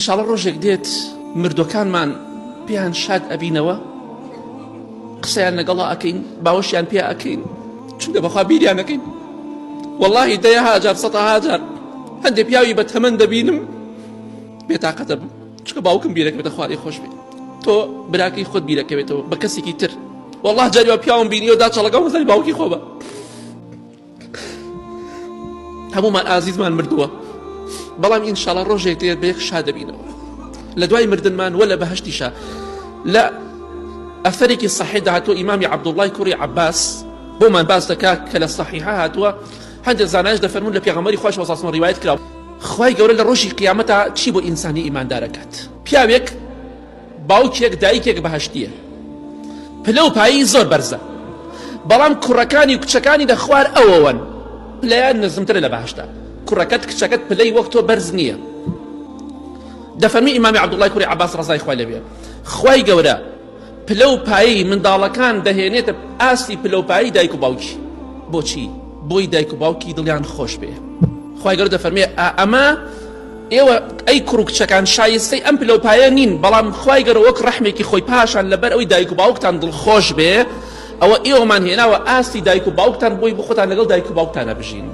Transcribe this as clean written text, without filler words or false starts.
ئیشاڵا ڕۆژێک دێت مردوەکانمان پێیان شاد ئەبینەوە قسەیان لەگەڵا ئەکەین باوەشیان پێ ئەکەین چونکە بەخوا بیریان ئەکەین واللهی دەیەها جار سەتەها جار هەندێک پیاوی بە تەمەن دەبینم بێتاقەتە بم چونکە باوکم بیرەکەوێتە خوارێ خۆش بێ تۆ براکەی خۆت بیرەکەوێتەوە بە کەسێکی تر والله جاری وا پیاوم بینیەوە دا چەڵەکەم وزانی باوکی خۆ بە هەموومان ئازیزمان مردووە بەڵام ئینشاڵا ڕۆژێک دێت بە یەک شاد دەبینەوە لە دوای مردنمان وە لە بەهشتیشە لە ئەثەرێکی صحیح هاتووە ئیمامی عەبدوڵڵای کوڕی عەباس بۆمان باس دەکات کە لە صحیحە هاتووە هەندێک زانایش دەفەرموون لە پێغەمبەری خوای صلی الله ڕیوایەت کرا خوای گەورە لە ڕۆژی قیامەتا چی بۆ ئینسانی ئیماندارەکات پیاوێک باوکێک دایکێک بەهەشتیە پلە و پایی زۆر بەرزە بەڵام کوڕەکانی و کچەکانی لە خوار ئەوەوەن پلەیان نزمترە لە بەهەشتا کوڕەکەت کچەکەت پلەی وەک تۆ بەرز نییە دەفەرمی ئیمامی عەبدوڵای کوڕی عەباس ڕەزای خوای لێبێ خوای گەورە پلە و پایەی منداڵەکان دەهێنێتە ئاستی پلە و پایەی دایک و باوکی. بۆچی؟ بۆی دایک و باوکی دڵیان خۆش بێ. خوای گەورە دەفەرموێ ئا ئەمە ئێوە ئەی کوڕ و کچەکان شایستەی ئەم پلە و پایە نین، بەڵام خوای گەورە وەک ڕەحمێکی خۆی پاشان لەبەر ئەوەی دایک و باوکتان دڵخۆش بێ ئەوە ئێوەمان هێناوە ئاستی دایک و باوکتان بۆی بۆ خۆتان لەگەڵ دایک و باوکتانە بژین.